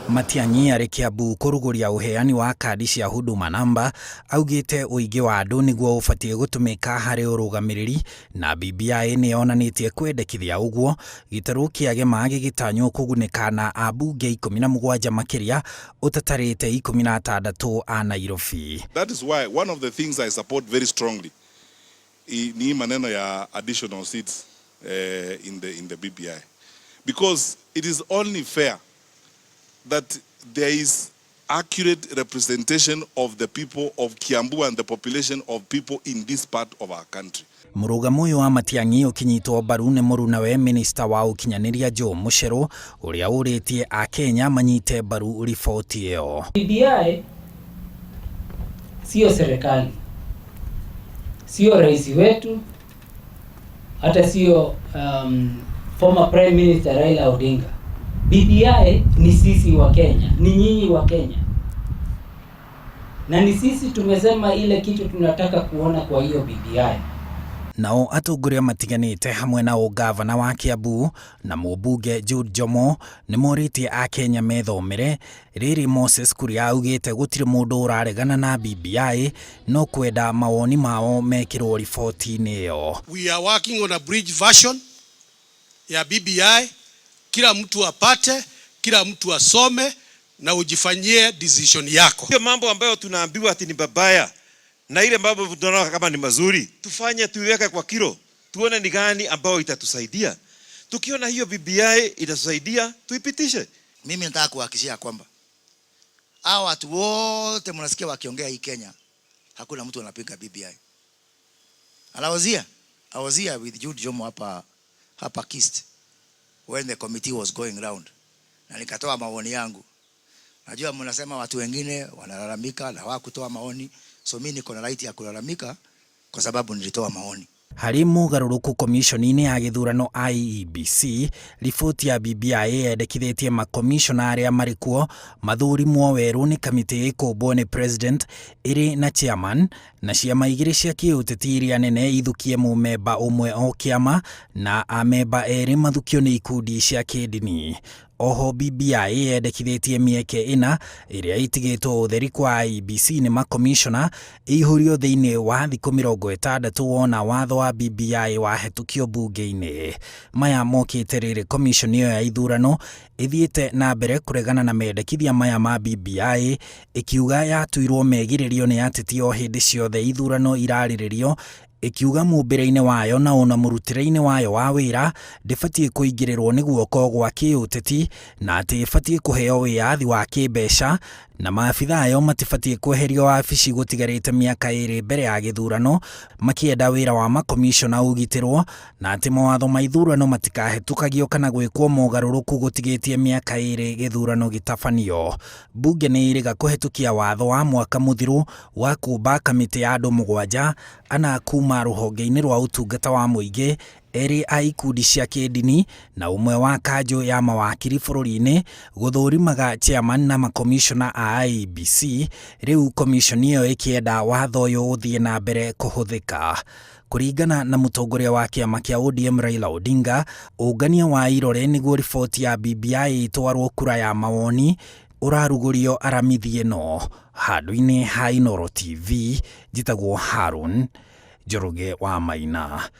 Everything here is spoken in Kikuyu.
Matiang'i arĩ Kiambu kũrugũria ũheani wa kandi cia Huduma Namba augĩte ũingĩ wa andũ nĩguo ũbatiĩ gũtũmĩka harĩ ũrũgamĩrĩri na BBI nĩ yonanĩtie kwendekithia ũguo gĩtarũ kĩa Gema gĩgĩtanywo kũgunĩka na ambunge 17 makĩria ũtatarĩte 16 a Nairobi. That is why one of the things I support very strongly ni maneno ya additional seats in the BBI, because it is only fair that there is accurate representation of the people of Kiambu and the population of people in this part of our country. Mũrũgamo ũyũ wa Matiang'i ũkĩnyitwo mbaru nĩ mũrunawe minista wa ũkinyanĩria Joe Mucheru, ũrĩa ũrĩtie akenya manyite mbaru riboti ĩyo. BBI sio serikali, sio rais wetu, hata sio former Prime Minister Raila Odinga. BBI ni sisi Wakenya, ni nyinyi Wakenya, na ni sisi tumesema ile kitu tunataka kuona kwa hiyo BBI. Nao atongoria matiganĩte hamwe na ũgavana wa Kiambu na mũmbunge Jude Njomo nĩ morĩtie akenya methomere rĩrĩ. Moses Kuria augĩte gũtirĩ mũndũ ũraregana na BBI no kwenda mawoni mao mekĩrwo riboti-inĩ ĩyo. We are working on a bridge version ya BBI, kila mtu apate, kila mtu asome na ujifanyie decision yako. Hiyo mambo ambayo tunaambiwa ati ni mabaya na ile mambo tunaona kama ni mazuri, tufanye tuiweke kwa kilo, tuone ni gani ambayo itatusaidia. Tukiona hiyo BBI itatusaidia, tuipitishe. Mimi nataka kuhakikishia kwamba hawa watu wote mnasikia wakiongea hii Kenya, hakuna mtu anapinga BBI. And I was here with Jude Jomo hapa hapa KIST when the committee was going round, na nikatoa maoni yangu. Najua mnasema watu wengine wanalalamika na hawakutoa maoni, so mimi niko na right ya kulalamika kwa sababu nilitoa maoni. Harĩ mũgarũrũku komishoni-inĩ ya gĩthurano IEBC, riboti ya BBI yendekithĩtie makomishona arĩa marĩ kuo mathurimwo werũ nĩ kamĩtĩ ĩkũmbwo nĩ president ĩrĩ na chairman, na ciama igĩrĩ cia kĩũteti iria nene ithukie mũmemba ũmwe o kĩama na amemba erĩ mathukio nĩ ikundi cia kĩndini. Oho BBI yendekithĩtie mĩeke ĩna ĩrĩa ĩtigĩtwo ũtheri kwa IEBC nĩ makomishona ĩihũrio thĩinĩ wa thikũ 60 wona watho wa BBI wahetũkio mbunge-inĩ. Maya mokĩte rĩrĩ komishoni ĩyo ya ithurano ĩthiĩte na mbere kũregana na mendekithia maya ma BBI, ĩkiuga yatuirwo megirĩrio nĩ ateti o hĩndĩ ciothe ithurano irarĩrĩrio, ĩkiuga mũmbĩre-inĩ wayo na ona mũrutĩre-inĩ wayo wa wĩra ndĩbatiĩ kũingĩrĩrwo nĩ guoko gwa kĩũteti na atĩ ĩbatiĩ kũheo wĩyathi wa kĩmbeca na maabitha ayo matibatiĩ kweherio wabici gũtigarĩte mĩaka 2 mbere ya gĩthurano, makĩenda wĩra wa makomishona ũgitĩrwo na atĩ mawatho ma ithurano matikahetũkagio kana gwĩkwo mogarũrũku gũtigĩtie mĩaka 2 gĩthurano gĩtabanio. Mbunge nĩ ĩrĩga kũhetũkia watho wa mwaka mũthiru wa kũmba kamĩtĩ ya andũ mũgwanja, ana kuma rũhonge-inĩ rwa ũtungata wa mũingĩ, erĩ a ikundi cia kĩndini na ũmwe wa kanjũ ya mawakiri bũrũri-inĩ, gũthũrimaga chairman na makomishona a IEBC. Rĩu komishoni ĩyo ĩkĩenda watho ũyũ ũthiĩ na mbere kũhũthĩka. Kũringana na mũtongoria wa kĩama kĩa ODM Raila Odinga, ũngania wa irore nĩguo riboti ya BBI ĩtwarwo kura ya mawoni ũrarugũrio aramithi ĩno. Handũ-inĩ ha Inooro TV, njĩtagwo Harun Njoroge wa Maina.